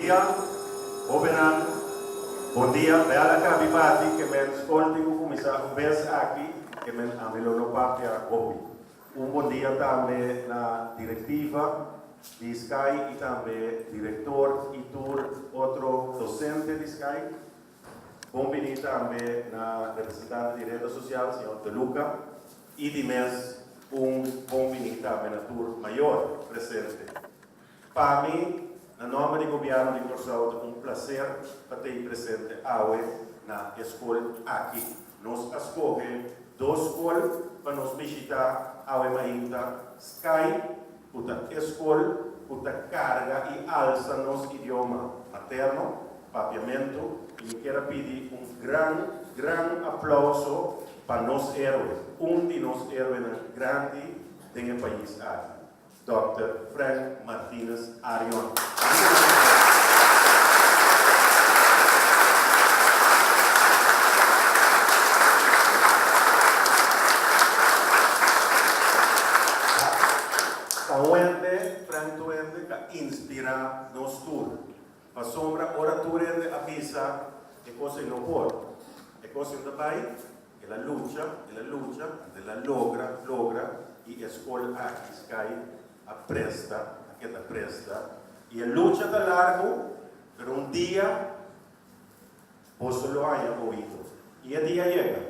dia, hóbennan. Bon dia. Bel a kabi bati ke men skol tin ku kuminsá un bes aki ke men ami lo no papia hopi. Un bon dia tambe na direktiva di Sky i tambe direktor i tur otro dosente di Sky. Bon bini tambe na representante di Reda Sosial, señor De Luca, i di mes un bon bini tambe na tur mayor presente. Pa mi, na nòmber di Gobièrnu di Kòrsou ta un plaser pa tei presente awe na e skol aki. Nos a skohe dos skol pa nos bishitá awe mainta, Sky, ku ta e skol ku ta karga i alsa nos idioma materno, Papiamentu, i mi kier a pidi un gran, gran aplauso pa nos héroe, un di nos héroenan grandi den e pais aki. Dòkter Frank Martinus Arion. Ta wende, Frank Duende ta inspirá nos tur. Pasobra ora tur hende a bisa e kos ei no por, e kos ei no ta bai, El a lucha, el a lucha, anto el a logra, logra, i e skol aki, Sky, a presta, a keda presta. I e lucha ta largu, pero un dia boso lo haña oido. I e dia yega.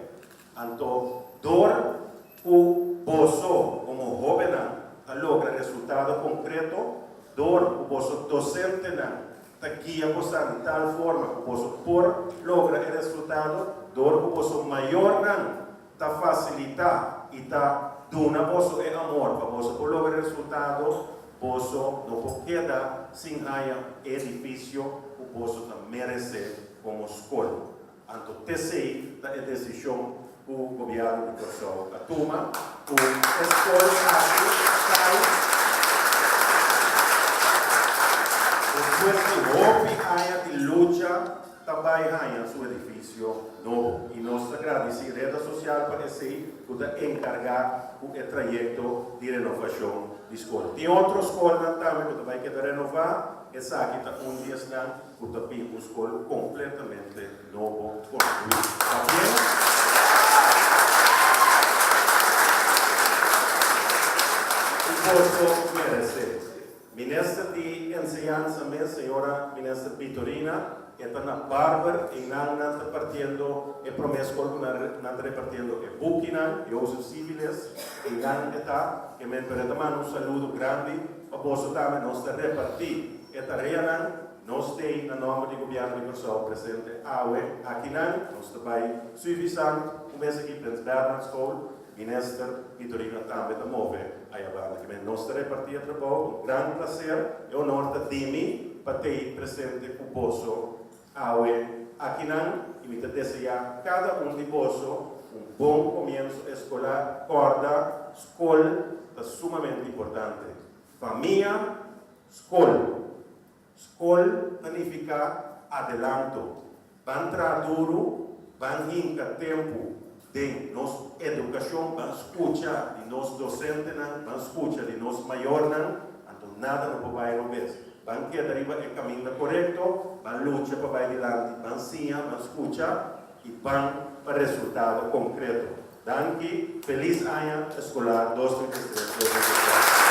Anto dor ku boso komo hóbennan a logra resultado konkreto, dor ku boso dosentenan Ta guia bosan di tal forma ku boso por logra e resultado dor ku boso mayornan ta fasilitá i ta duna boso e amor pa boso por logra e resultado. Boso no por keda sin haña e edifisio ku boso ta meresé komo skol. Anto t'esei ta e desishon ku gobièrnu di Kòrsou a tuma, ku e skol aki kai despues di hopi aña di lucha ta bai haña su edifisio nobo. I nos ta gradisí Reda Sosial pa esei ku ta enkargá ku e trayekto di renovashon di skol. Tin otro skolnan tambe ku ta bai keda renová, esaki ta un di esnan. Ku ta bin un skol kompletamente nobo konstruí. Pabien. Ku boso meresé. Minister di Enseñansa mes, señora Minister Bitorina, e ta na Barber, einan nan ta partiendo e promé skol ku nan nan ta repartiendo e bukinan, Jozef Civiles, einan e ta, e men pero e ta manda un saludo grandi pa boso tambe, nos ta repartí e tareanan. Nos t'ei na nòmber di Gobièrnu di Kòrsou presente awe akinan. Nos ta bai Suivisant un mes aki Prins Bernhard School. Minister Vitorino tambe ta move aya banda. Kimen nos ta repartí e trabou. Un gran plaser e honor ta di mi pa t'ei presente ku boso awe akinan i mi ta deseá kada un di boso un bon komienso eskolar. Kòrda, skol ta sumamente importante. Famia, skol. Skol ta nifiká adelanto. Ban traha duru, ban hinka tempu den nos edukashon, ban skucha di nos dosentenan, ban skucha di nos mayornan, anto nada no por bai robes. Ban keda riba e kaminda korekto, ban lucha pa bai dilanti, ban siña, ban skucha i ban pa resultado konkreto. Danki, felis aña eskolar 2023, 2024.